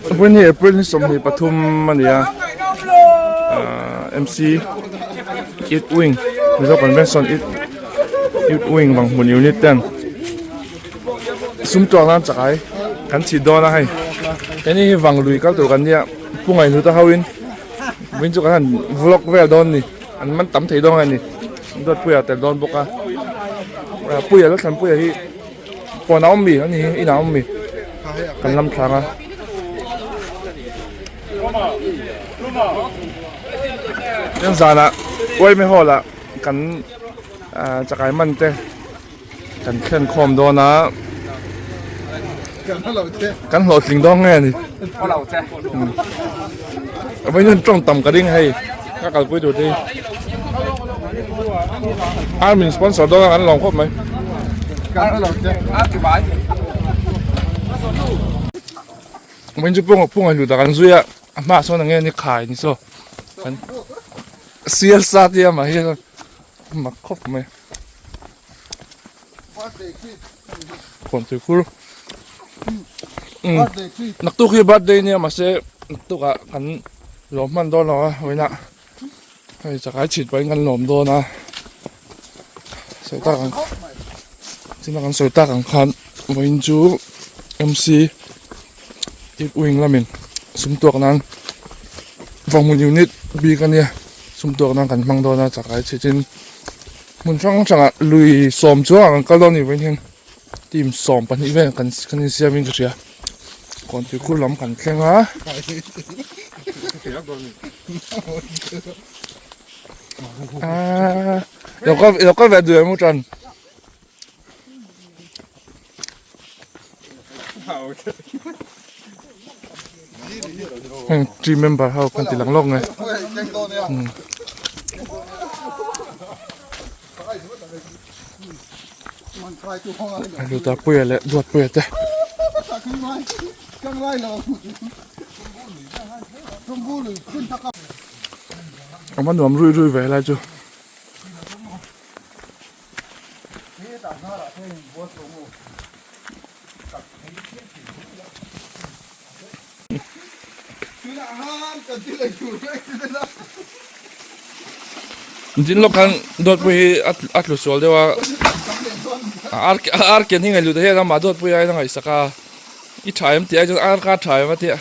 Vawiin hi April ni 23 a ni a ahh MC Youth Wing Mizo Convention Youth Wing Vanghmun Unit ten sum tuak nan chakai kan chhit dawn a hei keini hi vang lui kal tur kan nia pu ngaihnu te ho in vawiin chu kan han vlog vel dawn a ni an man tam thei dawn a ni Duatpuia tel dawn bawk a Puia Lalthlanpuia hi. Pawn a awm mi ani hi inah a awm mi kan lam thlang a. Chuan zanah Uaime hall ah kan ah chakai man te kan thlen khawm dawn a kan hlawhtling dawn nge ani vawiin tawng tam ka ring hei ka kalpui tur te hi. Armin sponsor dawn a kan lawm khawp mai. Min chu pung pung a hlut a kan zui a a hmaah sawn eng nge ni khai ni saw kan sial sa te a mah hi mak khawp mai. Khawn tui khur. Naktuk hi birthday nia mahse naktuk ah kan lawm hman dawn lo a vawiinah. Hei chakai chhit pahin kan lawm dawn a sawi tak ang china kan sawi tak ang khan vawiin chu MC Youth Wing lamin sum tuak nan Vanghmun unit bik a nia sum tuak nan kan hmang dawn a chakai chhit in hmun hrang hrangah lui sawm chuangah kan kal dawn a ni vawiin hian team 12 vel kan kan insiam in ka hria kawnpui khur lam kan thleng a. Ah, lo kal lo kal ve duh em u tan. Heng team member ho kan ti lang lawk nge. Luta puia leh duat puia te. A va nuam rui rui ve helai chu. Din lawk khan Dawtpui hi a tlu sual deuh a ar ken hi ngaihlu ta hian amah Dawtpui aiin a ngaihsak a i tha em tih ai chuan ar kha a tha em a tia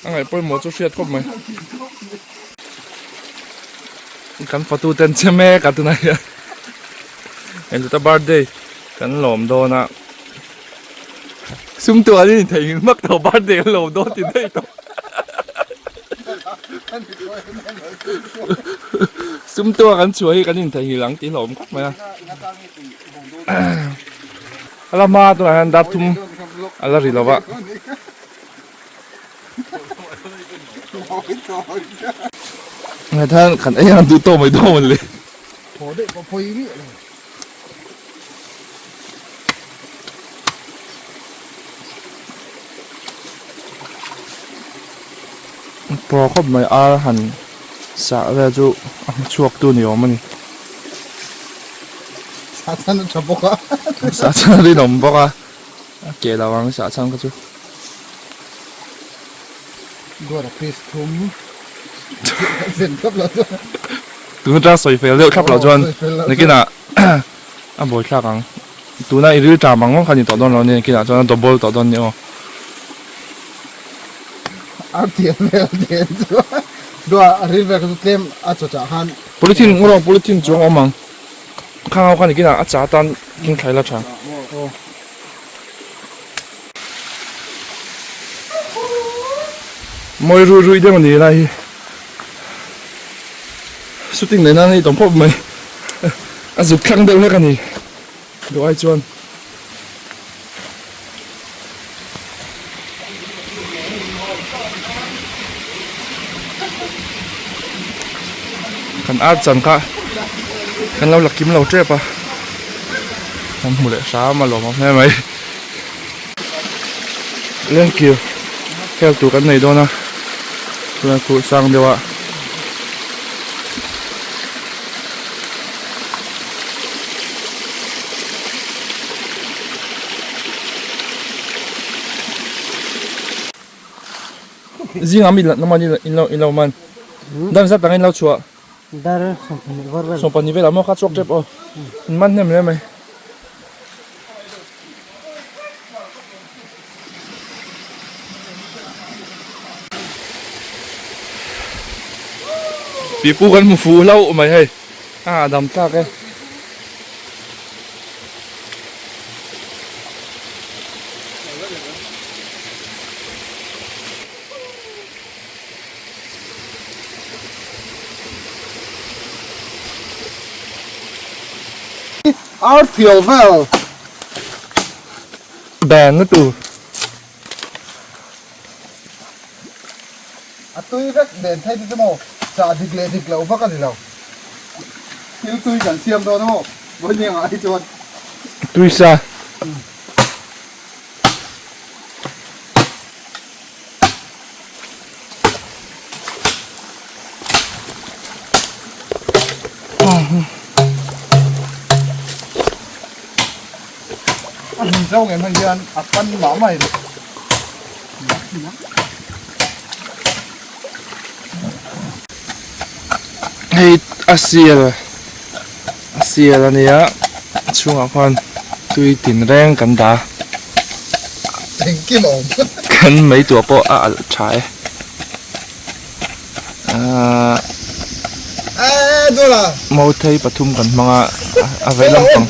a ngaih pawimawh chu hriat khawp mai kan fatu ten che mek a tunah hian hei birthday kan lawm dawn a. Sum tuah an inthei ngil hmak tawh birthday an lawm dawn ti daih tawh. Sum tuah kan chhuah hi kan inthei ngil ang tih hlawm khawp mai a. A la hma tunah hian dar thum a la ri lo va. Ngaithla kan ei ang duh tawh mai dawn le. Thaw daih pawh pawi miah lo. Pawh khawp mai ar han sah vel chu a hmu chhuak tu ni awm a ni. Sah chhan a tha bawk a. Sah chhan a rinawm bawk a, a keh lo ang sah chhan kha chu. Duat a piece thum zen thlap lo chuan. Tun atang sawi fel deuh thlap lo chuan nakinah a buai thlak ang. Tuna i ril ṭam ang ngawt kha ni tawh dawn lo nia nakinah chuan a double tawh dawn nia aw. Ar tian vel tian chu duah a ril vel kha chu tlem a chaw chah khan. Polythene ngawt ang polythene chuang awm ang. Khang ho kha nakinah a cha tan king thlai la ṭha. Mawi rui rui deuh a ni lai hi shooting nei nan a itawm khawp mai a zuk thlang deuh hlek a ni duh ai chuan. Kan ar chan kha kan lo la kim lo tep a kan hmu leh hram a lawm awm hle mai. Lengkir hel tur kan nei dawn a chuan khuh sang deuh a. Zingah mi naman in lo in lo man. Dar zat tangin lo chhuah. Dar 20 vor vel. 20 vel ah maw kha chhuak tep aw. In man hnem hle mai. Pipu kan hmu fuh hlauh mai hei. A dam tlak e. Ar thial vel. Bang na tur. A tui vek nen thei te chu maw chah dik leh dik loh vak a ni lo. Thil tui kan siam dawn a maw vawiin ah hi chuan. Tui sa. A hmun zo ngei hman hian a pan mah mai ni. Hei a sial a sial a nia a chhungah khuan tui tin reng kan dah a. Engkim a awm. Kan mei tuah pawh a alh tha e. Ahh Mauthei pathum kan hmang a a vei lampang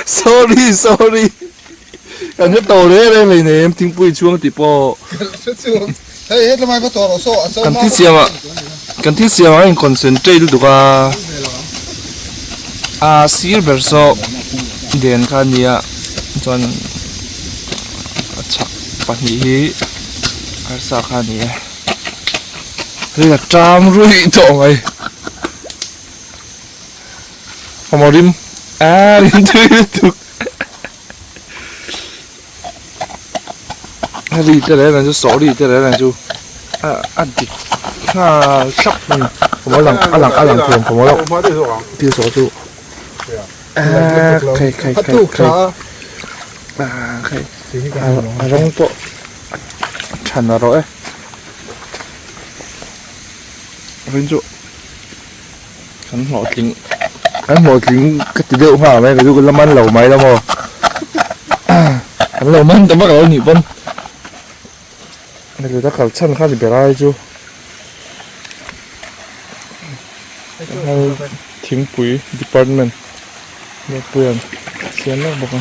Sorry sorry kan hre tawh reng reng hleinem thingpui chhuang tih pawh kan thil siam ah kan thil siam ah a in concentrate lutuk a a sir ber saw den kha a nia chuan a chhak pahnih hi arsa kha a ni e ril a ṭam ruih tawh mai. Awm rim a rim tui lutuk. A ri te reng reng chu sawh ri te reng reng chu a a dik nghal thlap a ni awm a lang a lang a lang thiam khawp lo thil sawh chu aaa khai khai khai khai aaa khai a rawng pawh a tha na rawh e rin chu Kan hlawhtling kan hlawhtling ka ti deuh nghal mai ka chu ka la man lo mai la maw kan lo man ta vak lo nih pawn heti ta kal chhan kha ni ber ai chu thingpui department Ruatpuia'n siam mek bawk a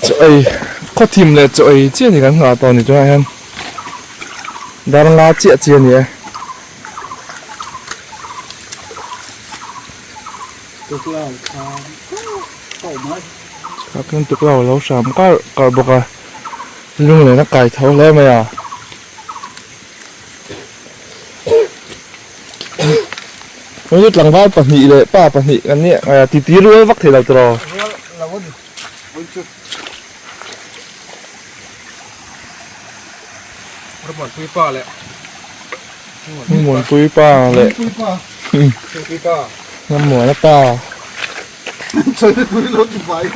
chaw ei khaw thim leh chaw ei chiah a ni kan nghah tawh a ni tunah hian dar nga chiah chiah a ni e. Chhak tuklo a lo hram karh karh bawk a lunglen a kai tho hle mai a. Hei chu tlangval pahnih leh pa pahnih kan nia titi rual vak thei lo tiraw. Muanpui pa leh Rammuana pa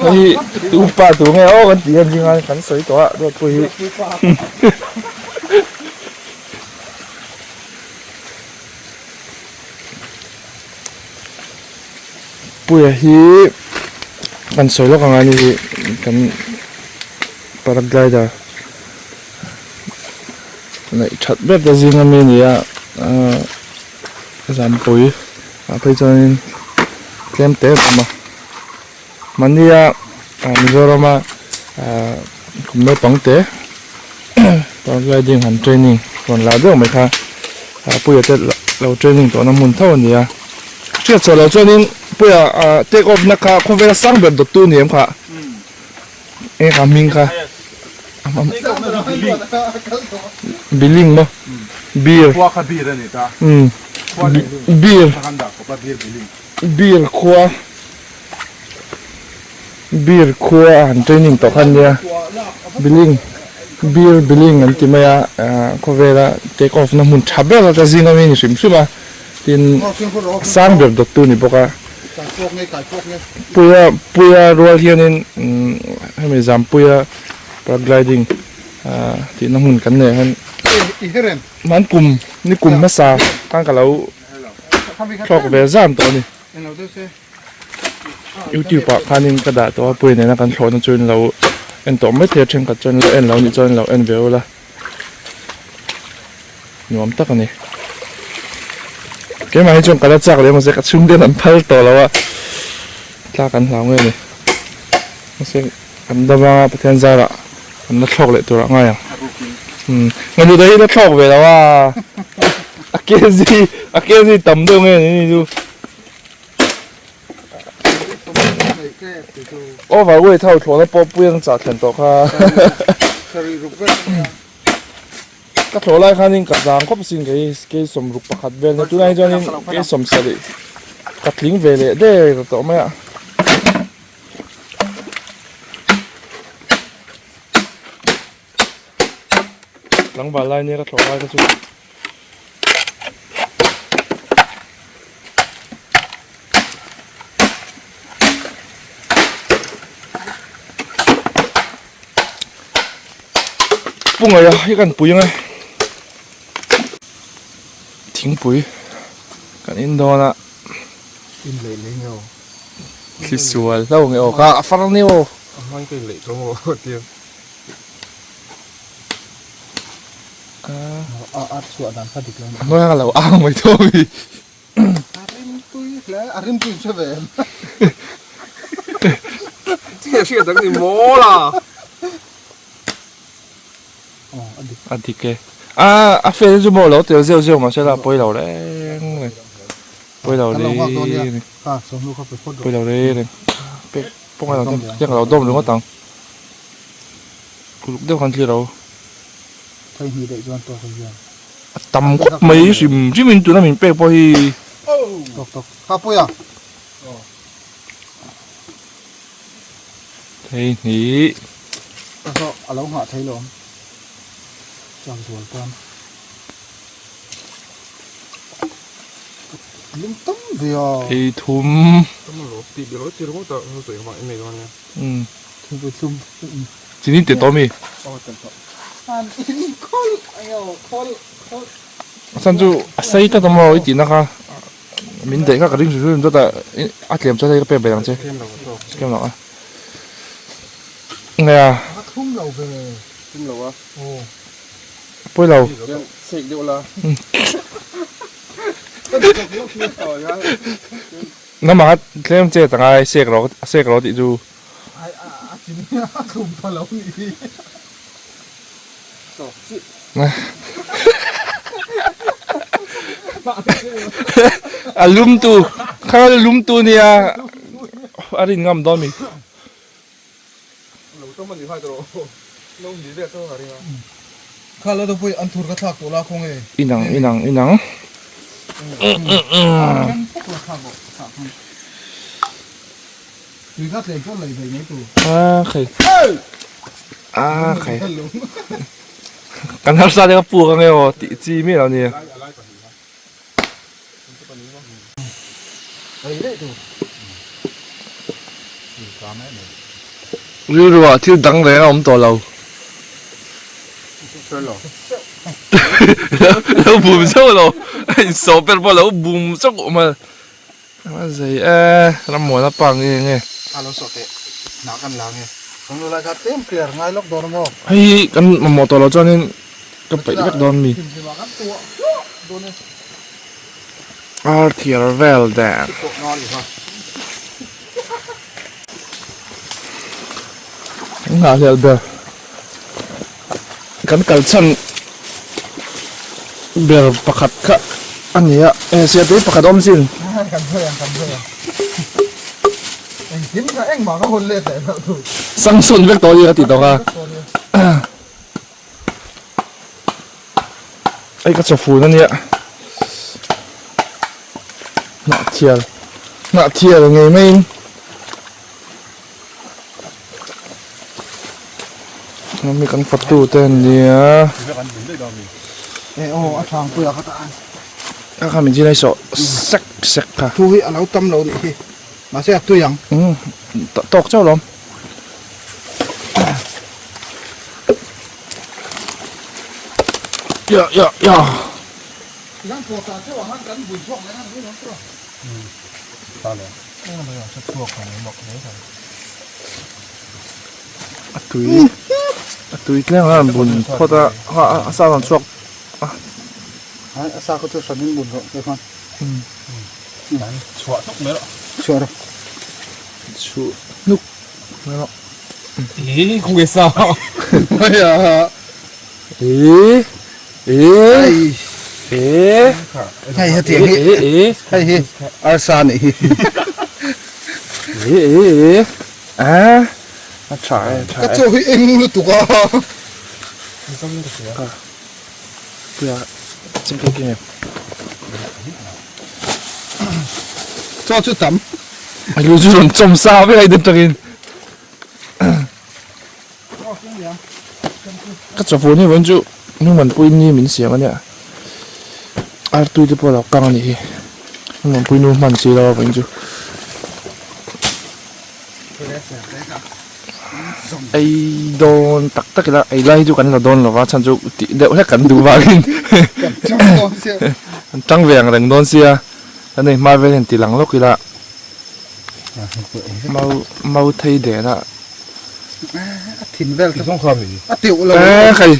hei tu pa tu nge aw kan tih em zing a kan sawi tawh a Ruatpui hi Puia hi kan sawi lawk ang a ni hi kan paraglider. Neih that ber te zing ami a ni a ahh zampui ah phei chuanin tlem te a awm a mahni a Mizoram a ahh kum naupang te paragliding han training rawn la deuh mai kha puia te lo training tawhna hmun tho a ni a hriat chhuah loh chuanin puia ah take off na kha khawvela sang ber dawttu a ni em kha. Eng a hming kha Billing maw beer beer beer khua beer khua a han training tawh kha ania billing beer billing an ti mai a khawvela take off na hmun tha ber a ta zing ami ni hrim hrim a. Tin, sang ber dawttu ni bawk a. Puia Puia rual hianin hemi Zampuia paragliding tihna hmun kan neih hian hman kum ni kum hmasa khan ka lo thlawk ve zan tawh a ni. Youtube ah khanin ka dah tawh a Puia nena kan thlawhna chu in lo en tawh maithei a thenkhat chuan lo en lo nih chuan lo en ve ula. Nuam tak a ni. Keimah hi chuan ka la chak leh mahse ka chhung ten an phal tawh lo a, tlak an hlau nge ni. Mahse kan dam a Pathian zarah kan la thlawk leh tur ah ngai ang. Umm ngaihlu te hi la thlawk ve lo a, a kg a kg tam deuh nge ni ni chu. Over weight ho thlawhna pawh pui ang chah thlen tawh kha. Ka thlawh lai khanin ka zang khawp asin kei kei 61 vel nia tunah hi chuanin kei 70 ka tling ve leh der tawh mai a. Tlangval lai nia ka thlawh lai kha chu. Pu ngaia hi kan pui ang e thingpui kan in dawn a in leh leh nge aw thli sual hlo nge aw kha a far nia aw a hmain ka in leh tawh maw tia a a chhuah dan kha dik lo a hnuai ang a lo ang mai tawh a mi. A rimtui hle, a rimtui in hre ve em? Chi a hriat ang ni mawl a. Aw, a dik. A dik e. A, a fel chu maw lo tel zeuh zeuh mahse la pawi lo reng reng. Pawi lo Kan lo nghak dawn nia. reng. Kha, sawmhnu kha pe phawt rawh. Pawi lo reng reng. Pek pawh ngai lo ten, tiang ka lo dawm ringawt ang. Kuluk deuh khan thlir ro. Thei hnih daih chuan tawk a hian. A tam khawp mai hrim hrim in tuna min pek pawh hi. Tawk tawk. Kha pawih a. Thei hnih. Ka zawh a lo nghah thei lo ang. Chak zual tan. Lung tam ve a. Thei thum. Tam lo ti ber ti ringawt a sawi hma em em dawn nia. Thingpui thlum. Chini te tawh mi. Aw tel tawh. An in khawl ayo khawl khawl. A chhan chu a sei tlat awm lo i tihna kha min daih kha ka ring hrim hrim dawt a a tlem chuan hei ka pek ve ang che. Tlem lo a. Nia. A thlum lo ve. Thlum lo a. Aw. Pawi lo. Sek deuh la. Namah tlem che ta ngai sek rawh sek rawh tih chu. Ai a a chi nia a thlum pha lo ni hi. A lum tu kha lum tu nia a rin ngam dawn mi. Lo tawm a ni hai tawh lo ni vel tawh a ring a. Kha la dawpui an thur ka thlak tawh la khaw nge. Inang inang inang. Then pawk la thlak rawh thlak khan. Tui kha tlem chuan lei ve mai tur. A khai. A khai. Kan harsa te ka puk ange aw tih chi miah lo nia. Rilru ah thil dang reng a awm tawh lo. Lo bum zeuh lo. A insawh ber pawh lo bum zeuh awm a. A zei e, rammuana pa nge nge. A lo sawh teh, hnah kan la nge. Kan lu lai kha tlem clear ngai lawk dawn a maw? Hei kan mamawh tawh loh chuanin ka peih vek dawn mi. Hlim hlim ah kan tuah hluah dawn e. Ar thiar vel dan. Pawh nga ni kha. Kan nghahhlelh ber. Kan kal chhan ber pakhat kha a ni a, eh siatui pakhat awm sin. Kan sawi ang kan sawi ang. Engkim kha engmah ka hawn let leh loh tur. Sanction vek tawh a ni ka ti tawh kha. Hei ka chawfun a nia. Hnahthial hnahthial ngei maiin. Mi kan fatu te an nia. E aw a thang puia kha ta. Kha kha min zin ai sawh sek sek kha. Thu hi a lo tam lo nih hi. Mahse a tui ang. Umm tawk chauh lawm. Ya ya ya. Tiang pawh tah chauh ang kan bun chhuak mai ang ni chu. Ta le. A tui a tui tlem a bun phawt a a sa rawn chhuak a. A sa kha chu hran in bun rawh te khan. Chhuah hnuk mai rawh. Chhuah rawh. Chhuah hnuk mai rawh. Ih khawnge sa. Mai a. Ih ih ih. Hei hetiang hi. Hei hi arsa nih hi. Ih ih ih. A a tha e tha e. Ka chaw hi eng lutuk a. Puia chimte ki nge. Chaw chu tam. A lu chu rawn chawm sa vek a i dep takin. Ka chawfun hi vawiin chu hnungmanpui ni min siam a nia. Artui te pawh a lo kang a nih hi. Hnungmanpui nu hman si lo a vawiin chu. Ei dawn tak tak ila ei lai hi chu kan la dawn lo va chhan chu tih deuh hlek kan duh vangin an tang ve ang reng dawn sia kan ei hma vel hian ti lang lawk ila mau mau thei den a e khai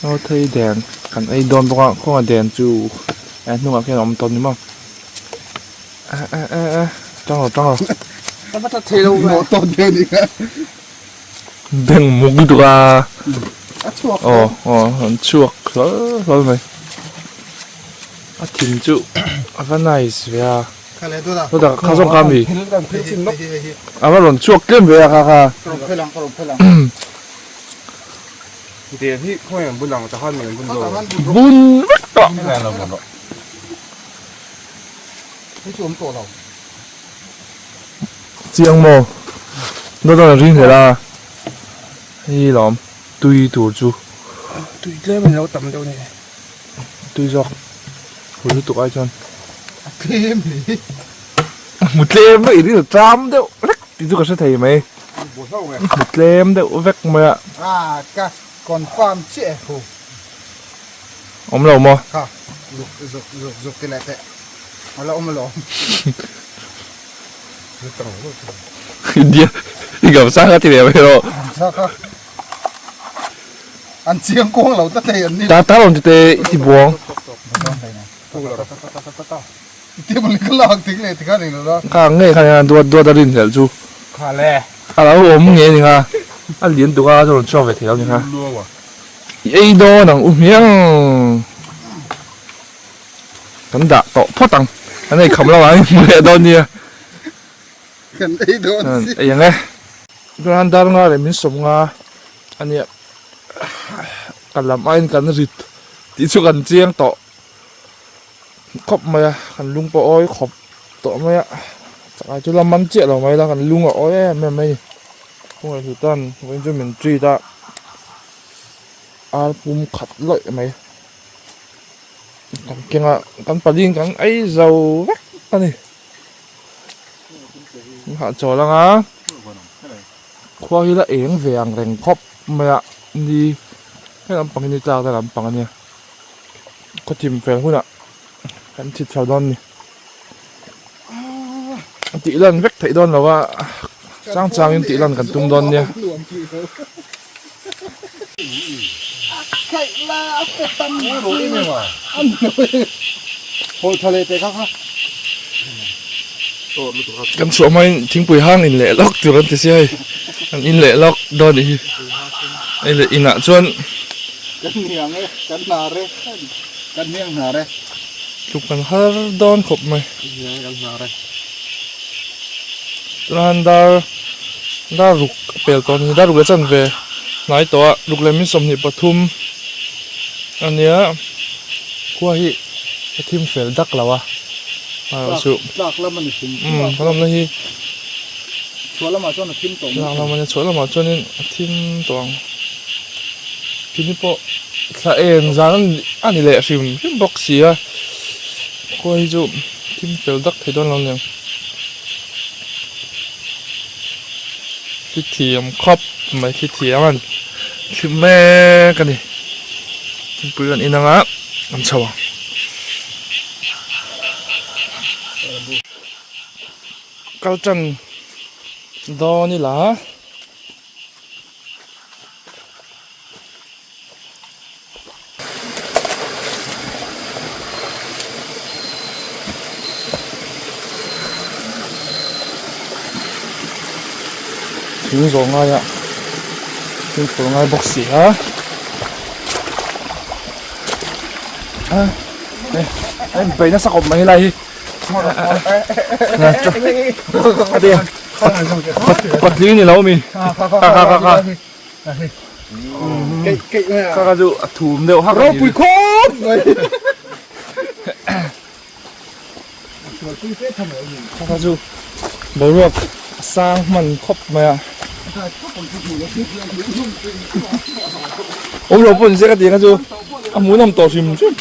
mau thei den kan ei dawn bawk a khawnga den chu a hnungah khian a awm tawn ni maw. Tang rawh tang rawh. Ka va that thei lo ve. Maw tawn deuh ni kha. Beng muk lutuk a. A chhuak. Aw aw an chhuak hlawl hlawl mai. A thin chu a va nice ve a. Kha le dawt a. Dawt a kha zawng kha mi. A va rawn chhuak tlem ve a kha kha. Ka rawn phel ang ka rawn phel ang. Hetiang hi khawnge an bun ang tahan mai an bun lo. Bun vek tawh. Hei chu awm tawh lo. Chiang maw? Dawt a ring hlel a. Hei lawm tui tur chu. Tui tlem in lo tam deuh ni. Tui zawk. Hul lutuk ai chuan. A tlem hle. Hmu tlem vek i ring tlam deuh vek tih chu ka hre thei mai. Hmu tlem deuh vek mai a. A ka confirm chiah e hu. Awm lo maw? Kha zuk zuk zuk zuk ti leh teh. A la awm alawm. India i gamsa kha ti ve mai rawh. Gamsa kha an chiang kuang lo ta thei an ni. Ta ta rawn ti teh i ti buang. Ti bul ka lak tik leh tikha ring lo la. Kha ngei kha nia duat duat a rin hlelh chu. Kha le. A lo awm ngei a ni kha. A lian tuk a rawn chhuak ve thei lo ni kha. I ei dawn ang u hmiang. Kan dah tawh phawt ang. Kan ei kham lo ang hmu leh dawn nia. Kan ei dawn si. Ei ang e. Chuan dar nga leh min sawm nga a nia. Ka lam aiin kan rit tih chu kan chiang tawh khawp mai a. Kan lung pawh a awi khawp tawh mai a. Chakai chu la man chiah lo mai la kan lung a awi em em mai a ni. Kawngah hlutan vawiin chu min treat a. Ar pum khat lawih mai. Kan kengah kan paliin kan ei zo vek a ni. Kan hahchawl ang a, khua hi la eng ve ang reng khawp mai a ni he lampang hi ni tlak na lampang a nia. Khaw thim fel hunah kan chhit chho dawn a ni. Tih lan vek theih dawn lo a, chang changin tih lan kan tum dawn nia. Kan chhuah hmain thingpui hang in leh lawk tur an ti sia hei, an in leh lawk dawn nih hi. Hei leh inah chuan. Kan hniang e, kan hnar e, kan hniang hnar e. Tluk kan har dawn khawp mai. Chuan dar dar ruk a pel tawh a ni dar ruk leh chanve hnai tawh a ruk leh min 23 a nia khua hi a thim fel dak lo a amaherawhchu Tlak lam a ni hrim umm kan awmna hi chhuah lamah chuan a thim tawh tlak lam a nia chhuah lamah chuanin a thim tawh ang tini pawh thla en zan a ni leh hrim hrim bawk si a. Khua hi chu thim fel dak thei dawn lo aniang. Thli thiam khawp mai thli thiam an thli mek a ni. Thingpui kan in anga an chho ang. Kal tan dawn ila. Thing zawh ngai a thing phur ngai bawk si a a a inpeih nasa khawp mai helai hi patling ni lo mi kha kha kha kha. Kha kha chu a thum deuh hak a ni. Ropui khawp mai. Kha kha chu boruak a sang hman khawp mai a. Awm lo pawh ni se ka tih kha chu a hmuhnawm tawh hrim hrim.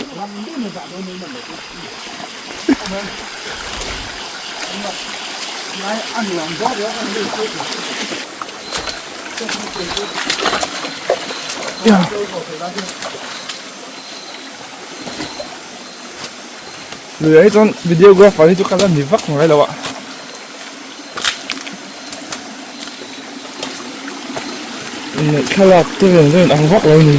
Lui ah hi chuan videographer hi chu ka la ni vak ngai lo a. Inneih thlalak te ven ven ang vak lo ni.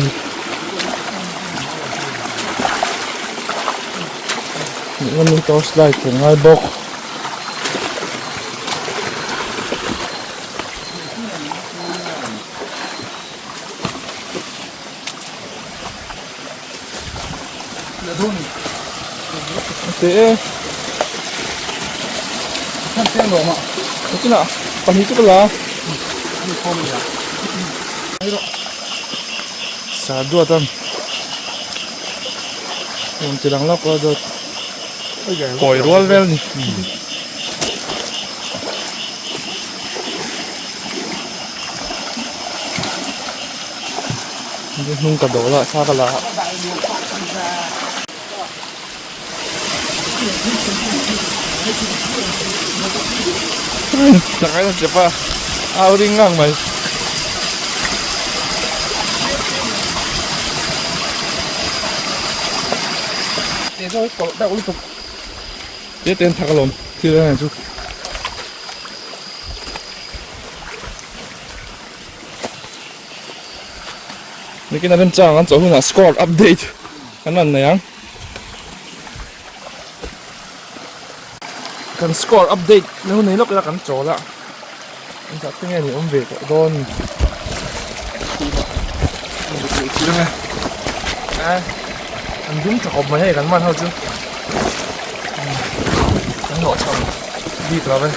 Ngamin torch light kan ngai bawk. Te chuna pahnih chu ka la sa duat ang rawn ti lang lawk a dawt kawi rual vel a ni. Hnung ka dawh lah thla ka la a. Tangkai na chep a au ring ngang mai. Te ten thak alawm thil a chu. Nikin a remchang an chawh hunah score update kan rawn nei ang. Kan score update lo nei lawk ila kan chawl a engah te nge ni awm ve tawh dawn an dum tha khawp mai hei kan man ho chu kan hlawh chham bik lo ve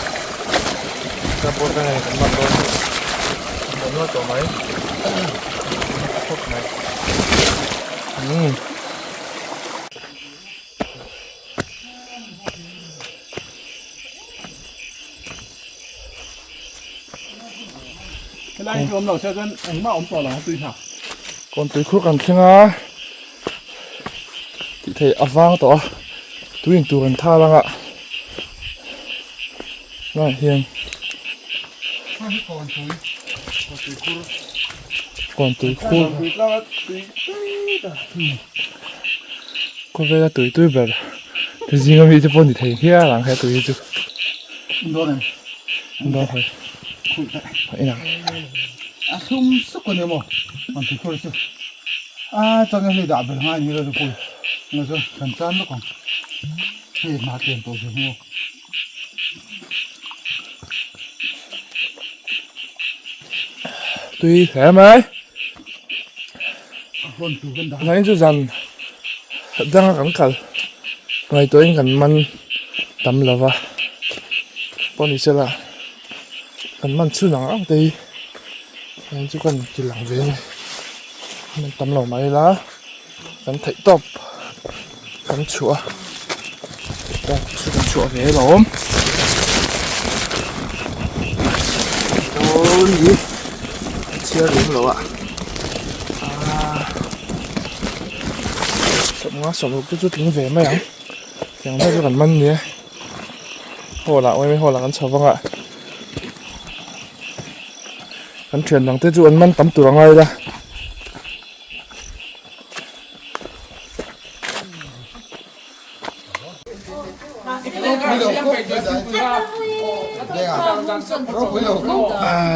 ka pawh te nge kan man dawn chu an nual tawh mai khawp mai umm. Helai chu awm lo se chuan engmah awm tawh lo ang tui hna. Kawn tui khur kan thleng a tih theih a vang tawh a tui in tur an thal ang a lai hian kawn tui khur khawvela tui tui ber te zinga mi te pawh ni thei hial ang he tui hi chu dawn thei inang a thlum suk a ni maw kawn tui khur chu a chuan hei dah ber ngai ni lo chu pui chu kan chan lawk ang hei hna tlem tawh zir maw. Tui hle mai Nai chu zan danga kan kal ngaihtuahin kan man tam lo va pawh ni sela kan man chhun ang ang te hi heng chu kan ti lang ve a ni man tam lo mai ila. Kan theih tawp kan chhuah a chu kan chhuah ve alawm dawn hi a chhiar lem lo a aaa sawmnga sawmruk te chu tling ve mai ang. Tiang vel chu kan man nia hall ah yma hall ah kan chho vang a kan thian dang te chu an man tam tur a ngai la.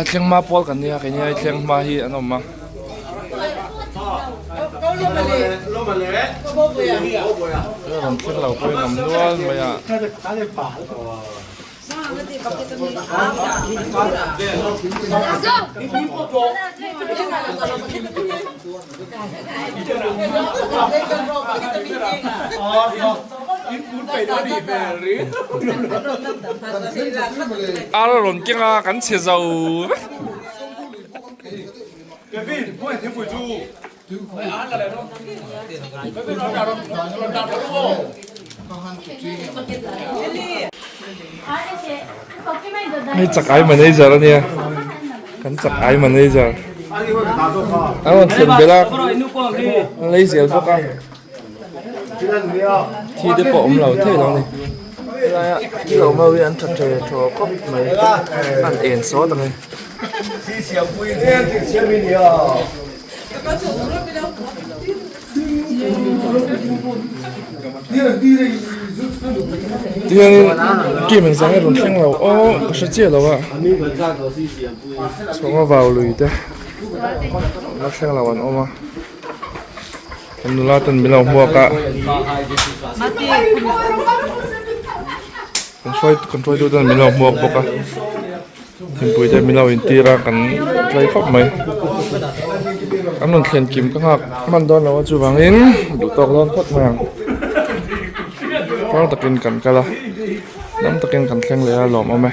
Thleng hma pawl kan nia keini ai thleng hma hi an awm a. Rawn thleng lo pawhin awm nual mai a. Ar a rawn keng a kan chhe zo vek. Hei chak ai manager a nia kan chak ai manager a rawn thlen belh a a lei zel bawk a thi te pawh awm lo thei lo a ni helaia thil awm ho hi an tha the thaw khawp mai an en sawt ang e. Tihianin team engzah nge rawn thleng lo aw ka hre chiah lo a chhawng a vau lui te la thleng lo an awm a kan nula ten min lo hmuak a kan hruai kan hruaitu ten min lo hmuak bawk a. Thingpui te min lo intir a kan tlai khawp mai an rawn thlen kim ka nghak hman dawn lo a chuvangin duh tawk dawn phawt mai ang tluang takin kan kal a dam takin kan thleng leh a lawmawm e.